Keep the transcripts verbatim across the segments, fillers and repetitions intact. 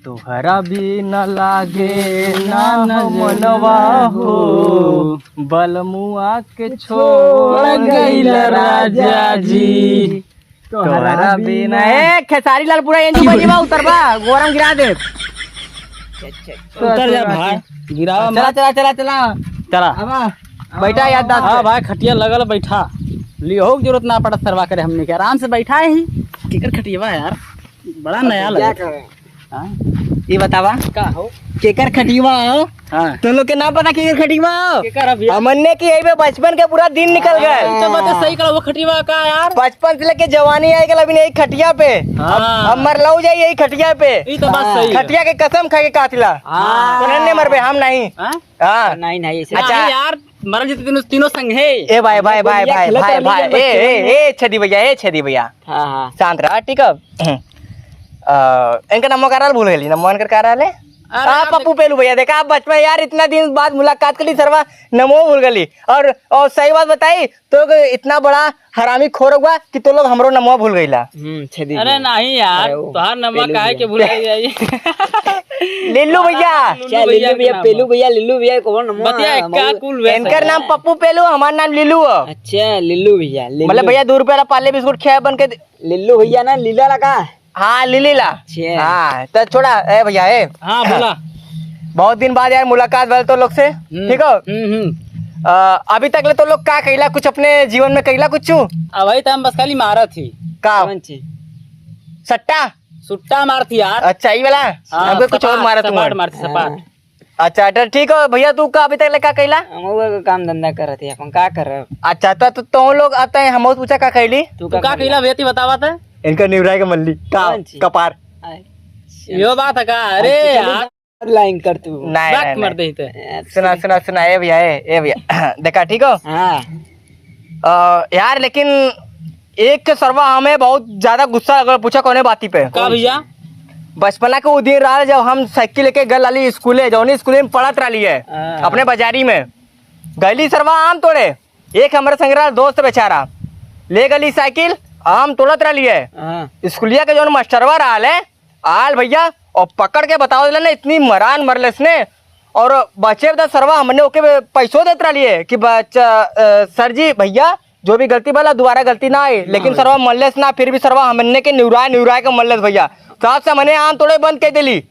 तोहरा बिना लागे ना हो मनवा हो, बलमुआ के छोड़ गइल राजा जी। तोहरा बिना, ए, खेसारी लाल पूरा एंजू बजी बा, उतरबा, गोरम गिरा दे। उतर जा भाई, गिरावा चला, मत। चला, चला, चला। चला। आवा। बैठा यार, दस हाँ पे। भाई, खटिया लगल, बैठा। लिहो के जरूरत ना पड़त सरवा करे हमने के, आराम से बैठा ही। केकर खटिया बा यार, बड़ा नया क्या लगे। करे? हाँ? ये बतावा। का हो? केकर खटिया हो? हाँ। तो लोग के ना पता केकर खटिया हो? केकर अभी? हमने की यही पे बचपन के पूरा दिन निकल गए। हाँ, तो बात सही करा, वो खटिया का यार? बचपन से लेके जवानी आए गल अभी यही खटिया पे। हाँ। अब, अब मरलाऊ जाई यही खटिया पे। ई तो बात सही है। खटिया के कसम खा के कातिला। हाँ। तो नन्हे मरबे, हम नहीं। हाँ? हाँ। नहीं, नहीं, ऐसे अच्छा। नहीं यार, मरल जीते तीनों, तीनों संग है। ए भाई, भाई, भाई, बोलिया, भाई, खेलत भाई, रहली भाई, जब ए, बच्चे ए, में। ए, छेदी भैया, ए, छेदी भैया। हाँ, हाँ। शांत रहा, ठीक है? अ, इनका नाम का रहल भूल गली, नाम इनकर का रहल है? अरे आप आप पप्पू पेलू भैया, देखा आप बचपन यार, इतना दिन बाद मुलाकात कर ली सरवा, नमो भूल गली। और, और सही बात बताई तो, इतना बड़ा हरामी खोर हुआ कि तो लोग हमरो नमवा भूल गईला। हम्म, छेदी अरे भैया। नहीं यार, अरे वो तोहार नमवा पेलू काहे भैया। के भूल गई? लिल्लू भैया। अच्छा, लिल्लू भैया, पेलू भैया, लिल्लू भैया, कौन नमवा? बतिया है, का कुल वैसे इनकर है? नाम पप्पू पेलू, हमार नाम लिल्लू है। अच्छा, लिल्लू भैया, लिल्लू। मतलब भैया, दो रुपया वाला पाले बिस्कुट खिया बन के दे- लिल्लू भैया ना, लीला लगा। हाँ, लिलीला। अच्छा। हाँ, तो छोड़ा, ए भैया, ए। हाँ, बोला। बहुत दिन बाद यार मुलाकात भल तो लोग से, हम्म, ठीक हो? हम्म, हम्म। अ, अभी तक ले तो लोग का कइला, कुछ अपने जीवन में कइला कुछ? अबही तो हम बस खाली मारत ही। का? कौन चीज? सट्टा? सुट्टा मारत ही यार। अच्छा, ई वाला? हाँ, हमको कुछ और सपाट, मारत सपाट हुआ। मारत ही, सपाट। हाँ। अच्छा, तो ठीक हो भैया, तू का अभी तक ले का कइला? हम वो काम धंधा करत ही, अपन का करब? अच्छा, तो, तो, तो लोग आते हैं, हम पूछा का कइली? तू तू का का कइला? कइला भैया, तू बतावा त? इनका निवराय के मल्ली, का, कौन चीज? कपार। अच्छा। यो बात है का? अरे अच्छा, चलो यार। लाइन कर तू। नहीं, बात नहीं, मर नहीं। दे ही ते। अच्छा। सुना, सुना, सुना, ए भैया, ए, ए भैया। देखा, ठीक हो? हाँ। अ, यार, लेकिन एक के सरवा हमें बहुत ज्यादा गुस्सा लगल, पूछा कौने बाती पे? का भैया? बचपना के वो दिन रहल जब हम साइकिल लेके गल रहली स्कूले, जौनी स्कूले में पढ़त रहली है, हाँ। अपने बाजारी में। गइली सरवा आम तोड़े, एक हमरे संग रहल दोस्त बेचारा, ले गली साइकिल, आम तोड़त रहली है। हाँ। स्कूलिया के जौन मास्टरवा रहल है, आल भैया, और पकड़ के बताओ दिला ना, इतनी मरान मरलेस ने। और बचे बता सरवा, हमने ओके पैसो देत रहलिए कि बच-, अ, सर जी, भैया, जो भी गलती भला, दोबारा गलती ना आए। लेकिन हाँ। सरवा मरलेस ना, फिर भी सरवा हमने के निउराए, निउराए के मरलेस भैया। साहब से हमने आम तोड़े बंद कर देली।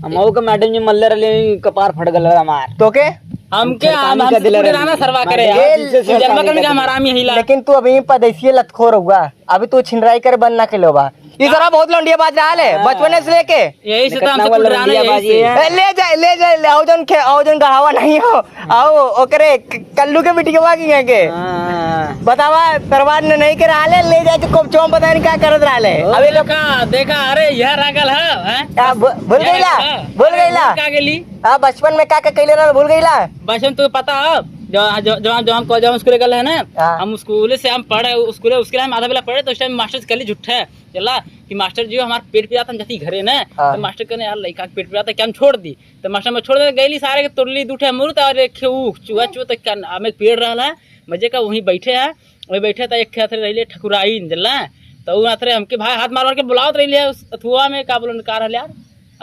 हम ओके मैडम जी मल्ले रहले, कपार फट गल हमार। तो के? हमके आम, हम सरकार का दिला कुछ रहले। सरवा करे, ये हाँ। जन्म कर में हमारा आम यही ला। लेकिन तू अभी परदेसी लतखोर हुआ, अभी तू छिनराई करे बंद ना के लो बा। ई सरवा बहुत लौंडिया बाज रहल है, हाँ। बचपने से लेके। यही से तो हमसे कुछ रहना यही से। ए, ले जाए, ले जाए, ले आओ जौन खे-, आओ जौन गढ़ावा नहीं हो, आओ ओकरे क-, कल्लू के बिटिया की है के। हाँ। बतावा, सरवा ने नहीं के रहल है, ले जाए तो कोप चौम पता नहीं का करत रहल है। ओ, अब एक देखा, देखा, अरे यह रागल है, हैं? आ, भू-, भूल यह गईला? रागल है। भूल अरे, गईला? भूल का गेली? आ, बचपन में का, का कैले रहल, भूल गईला? बचपन तो पता है, जो, जो, जो, जो हम, जो हम स्कूल गए हैं ना, हाँ। हम स्कूल से हम पढ़े, स्कूल, उसके लिए हम आधा बेला पढ़े, तो उस टाइम मास्टर से कहली झूठे। चला कि मास्टर जी, हमार पेट पिरात, हम जाती घरे न। हाँ। तो मास्टर कहने, "यार, लइका के पेट पिरात, क्या हम छोड़ दी?" तो मास्टर में छोड़ दे, गईली सारे के तोड़ली दू ठे अमरूद और एक ठे ऊख, चुआ चुआ, तो क्या नाम, एक पेड़ रहल है, मजे का, वहीं बैठे हैं। वहीं बैठे त एक ठे रहले ठकुराइन, जल्ला। तो उ नाथ रे हमके भाई हाथ मार मार के बुलावत रहले है, उस अथुआ में का बोलन, का रहले यार?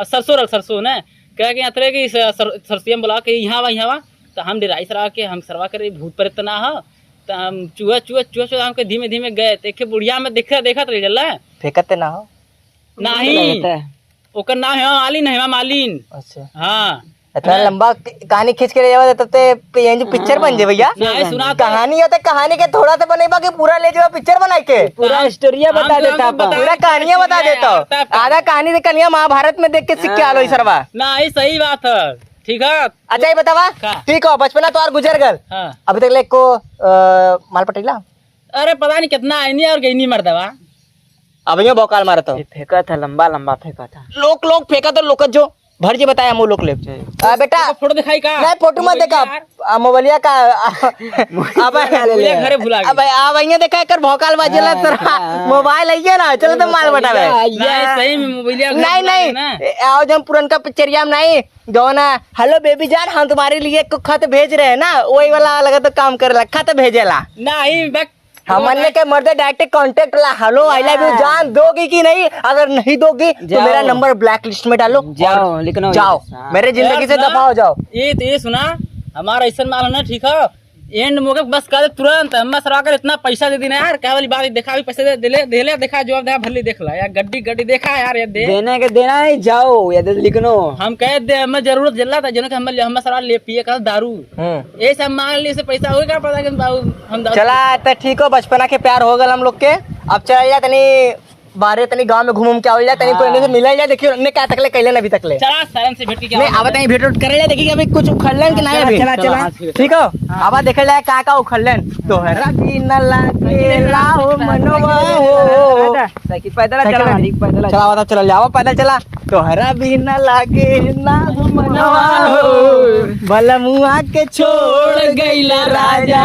आ, सरसों रहल, सरसों न। कह के नाथ रे कि स-, सर-, सरसिया में बुला के, "यहाँ आवा, यहाँ आवा।" तो हम डेराई सरा के, हम सरवा करे, भूत प्रेत ना हो। त हम चुआ, चुआ, चुआ, चुआ हमके धीमे, धीमे गए। त एक बुढ़िया में देखे, देखत रही, जल्ला। फेंकत ना हो? नहीं। लगता है। ओकर नाम हेमा मालिन, हेमा मालिन। अच्छा। हाँ। इतना हाँ। लंबा क-, कहानी खींच के ले जावा, तब ते प-, ये जो पिक्चर बन जाए भैया। नहीं, सुना तो। कहानी है तो कहानी के थोड़ा सा बनेबा कि पूरा ले जावा पिक्चर बना के? पूरा हम, स्टोरिया हम बता तो देता हमको अपन। बता पूरा कहानियां बता देता हो। यार, तब आधा कहानी से कहानियां महाभारत में देख के सीख के आलो ई हाँ। सरवा। नहीं, सही बात है। ठीक है। अच्छा, ये बतावा। का? ठीक हो, बचपना तो और गुजर गल। हाँ। अभी तक ले को, अ, माल पटेला? अरे, पता नहीं कितना आईनी और गईनी मर्दवा। अब यो भौकाल मारत हो। ये फेंका था, लंबा लंबा फेंका था। लोग, लोग फेंका तो लोग जो भर जी बताया हम लोग ले। अच्छा। आ, बेटा। तो फोटो दिखाई का? नहीं, फोटो मत देखा। यार। आ, मोबाइलिया का, आ, अब, मोबाइलिया घरे भुला गई। अब, अब ये देखा, एकर भौकाल बाजे ला हाँ, सर। हाँ। मोबाइल है ये ना, चलो तो माल बटावे। या, या। नहीं, सही में मोबाइलिया घरे नहीं, भुला नहीं। गई ना। ए, आओ, जब पुरनका पिक्चरिया में नहीं, जौना, "हेलो बेबी जान, हम तुम्हारे लिए एक खत भेज रहे हैं ना", वही वाला लगा तो काम करेला, खत भेजेला। नहीं, बक-, हमने के मर्दे direct contact ला, "Hello, I love you, हाँ। जान दोगी कि नहीं? अगर नहीं दोगी तो जाओ। मेरा नंबर blacklist में डालो जाओ, और लेकिन जाओ, हाँ। मेरे जिंदगी से यार, दफा हो जाओ।" ये तो ये सुना, हमारा ऐसा माल है ना, ठीक है, end मौके पे बस कह दे तुरंत, हम बस आकर इतना पैसा दे देना यार, क्या वाली बात है, देखा अभी पैसे दे, दे ले, दे ले, देखा जवाब, देखा भल्ली, देख ला यार, गड्डी, गड्डी देखा यार, ये दे। देने के देना है, जाओ, या दे लिखनो। हम कह दे, हमें जरूरत जल्ला था, जनो के हम, हम सरा ले पिए का दारू। हम्म। ये सब मांग लिए से पैसा होगा, पता कि बाबू, हम दारू चला, तो ठीक हो, बचपना के प्यार हो गल हम लोग के। अब चल जा तनी बाहरे, तनी गांव में घूम घूम के आवल जा, तनी हाँ। कोई से मिलल जा, देखियो ने का तकले कैले ना अभी तकले। चला, सरन से भेंट के नहीं, आवल अब जा। तनी भेंट उठ करे जा, देखी कि अभी कुछ उखड़लन कि नहीं चला, अभी। चला, चला। ठीक हो, हाँ। अब देखल जाए का का उखड़लन। तोहरा बिना लागे लाहो मनवा हो। साइकिल पैदल साइकिल चला, पैदल। ठीक, पैदल चला, बताओ, चला, ले आओ, पैदल चला। तोहरा बिना लागे ना मनवा हो, बलमुआ के छोड़ गइला राजा।